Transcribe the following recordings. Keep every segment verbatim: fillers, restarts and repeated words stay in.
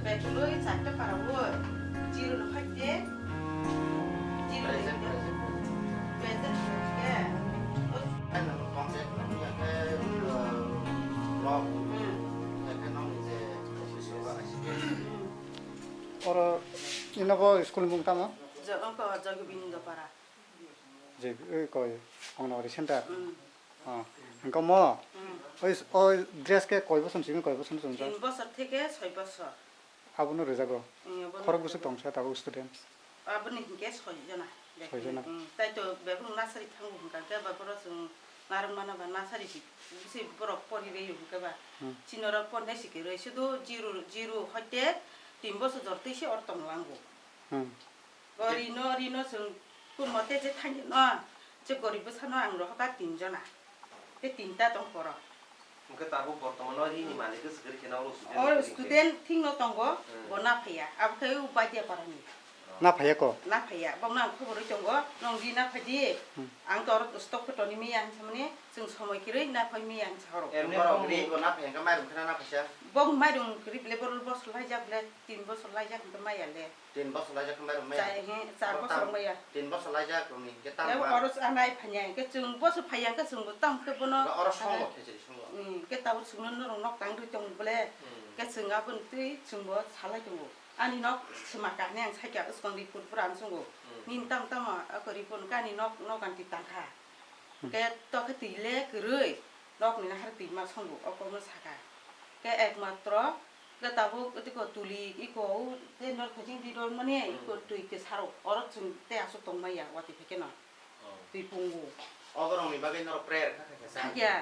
Betuloi charta para o. Zero no khaite. Zero present, present, present. Present khaite. Oro ino bo school ni mung tamo? Jo-, oko Jogobindo para. Je, oi koi, Anganwadi center. Mm. Oh, hingke mo, mm, oi, oi dress ke koi bosom simi koi bosom chumjak? Tin bosor theke soi bosor. Abono rwjago. Mm, abono rwjago. Khorok bwswk tongsa tabuk student? Aboni hingke soi jona. Soi jona. Mm, tai to bebak nasari thango hingka ke ba boro chwng narwk mano ba nasari si, si borok pori rw hingke ba. Hmm. Chini oro pori nai si ke rw sudu zero, zero hoite tin bosor jor twi se oro tong lango. Hmm. O rino, rino chwng kun mote je thangyo no, je gorib bwsano ang rohorkha tin jona. Te tinta tong poro. Hwnkhe tabuk bortomano rini malik swkhe kheno oro student. Oro student thikno tongo, hmm, bo na phaiya. Abo khe o Baidia parani. Na phaiya ko? Na phaiya. Bokno ang khobor rwi tongo, nong ri na phaidi. Hmm. Ang to oro stock photo ni miya hinsamani, chwng somoi kwrwi na phai miya hinsa oro. Emni borok ri ko na phaiya, hwnkhe mairum khena na phaisa? Bok mairum kwrwi bele, borok bosor laijak bele, tin bosor laijak hwnkhe maya le. Tin bosor laijak khe mairum maya? Chai, he, char bosor wng maya. Tin bosor laijak rokni hingke tamo. Oro anai phanya, hingke chwng bosor phaya, hingke chwngbo tamo khe bono. Oro songo, khechiri songo. Hmm, hingke tabuk chwngno norok nok tang rwi tong bole. Hmm. Hingke chwng aboni twi chwngbo salai tongo. Ani nok swma kahne ang saikha, swkang report pura ang chwngo. Hmm. Nini tamo tamo ako report hingke ani nok, nok ani twi tangkha. Hmm. Hingke tokhe twi le kwrwi, nokni nahar twi ma songo, okono saka. Hingke ekmatro Hwnkhe tabuk tei ko tuli iko o tei norok khaising di rw mani iko twi kwsaro oro chwng tei aswk tong maya watwi phai kheno twi pungo. Oborokni bagwi norok prayer kha kha khe sa. Hakya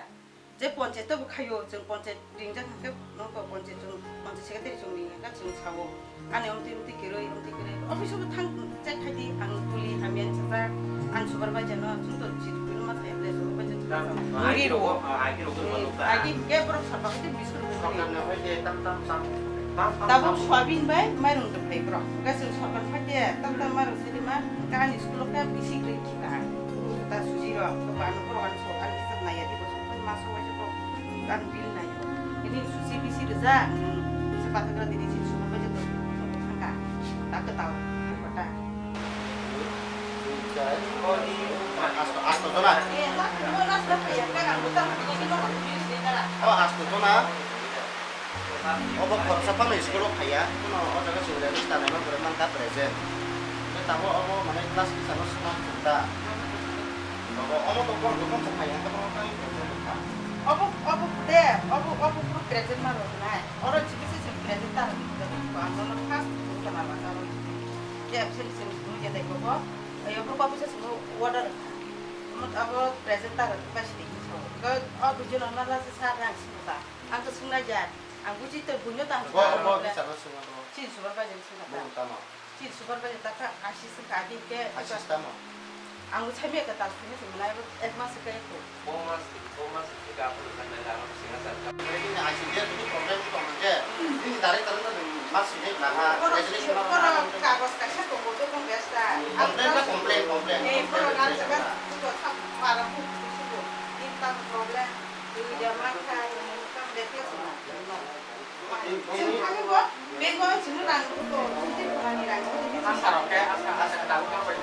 je ponchayat to bo khaio, chwng ponchayat ringjak hwnkhe nokho ponchayat chwng ponchayat secretary chwng ring hwnkhe chwng sao. Ani omtwi omtwi kwrwi, omtwi kwrwi. Office o thang check khai di, ang tuli hamya ni sajak, ang supervisor no, chwng to chiri phuru ma thai ble supervisor chwng sajak. Agi rogo, agi rogo. Agi hwnkhe borok sapa khe biscuit rwmani. Sorkar no hai de tam tam tam, tam tam. Tabuk soyabin bai mairung tong phai borok. Hwnkhe chwng sorkar phai de tam tam mairung sidi ma, hwnkhe ani school o khe bisi kwrwi khita. Ta suji rok, to bano borok ani so, ani kitab naiya di bo, ma so waisa borok ani bill nai. Ini susi bisi rwjak, hmm, se pathakra dini si suma baja to thangka, ta kwtal, ta. Asto, asto jona. Oh, asto jona. Obo khoroksa phano school o phaiya, phano o jaga chwng release tanai ma kwrwi mankha present. Tei tabuk obo mane class teacher no swkang chwng ta. Obo, omo to borok jotono phaiya, hwnkhe bono tei present wngkha. Obo, obo de, obo, obo phuru present ma rwnai. Oro chibisa chwng present ta rwdi, ang nono first phuru khna ma aro je absent chwng phuru je dai bobo, ayo phuru kopisa chwng order rwkha. Omo abo present ta rwdi, bai sidi hinwi sao. Hwnkhe o bujo no nala se sa rang sini ta. Ang to swngna ja. Ang buji to buino ta ang swngna. Bo, bo, bisa no swngna bo. Chini supervisor swngna ta. Bo tamo. Chini supervisor ta kha asis wngkha adi ke. Asis tamo. Ang bo sami ka ta swngna swngna ek mas ka ko. Bo mas, bo mas ka ko na na mas ka sa. Ini asis dia ini problem ko manje. Ini dari tadi mas ini nah. Koro, koro kagos kaisa ko bodo kong besta. Complain na complain, complain. Eh, koro nan sa ko sa para ko ko. Ini tam problem. Asarok khe, asa, asa, tabuk tabuk bai.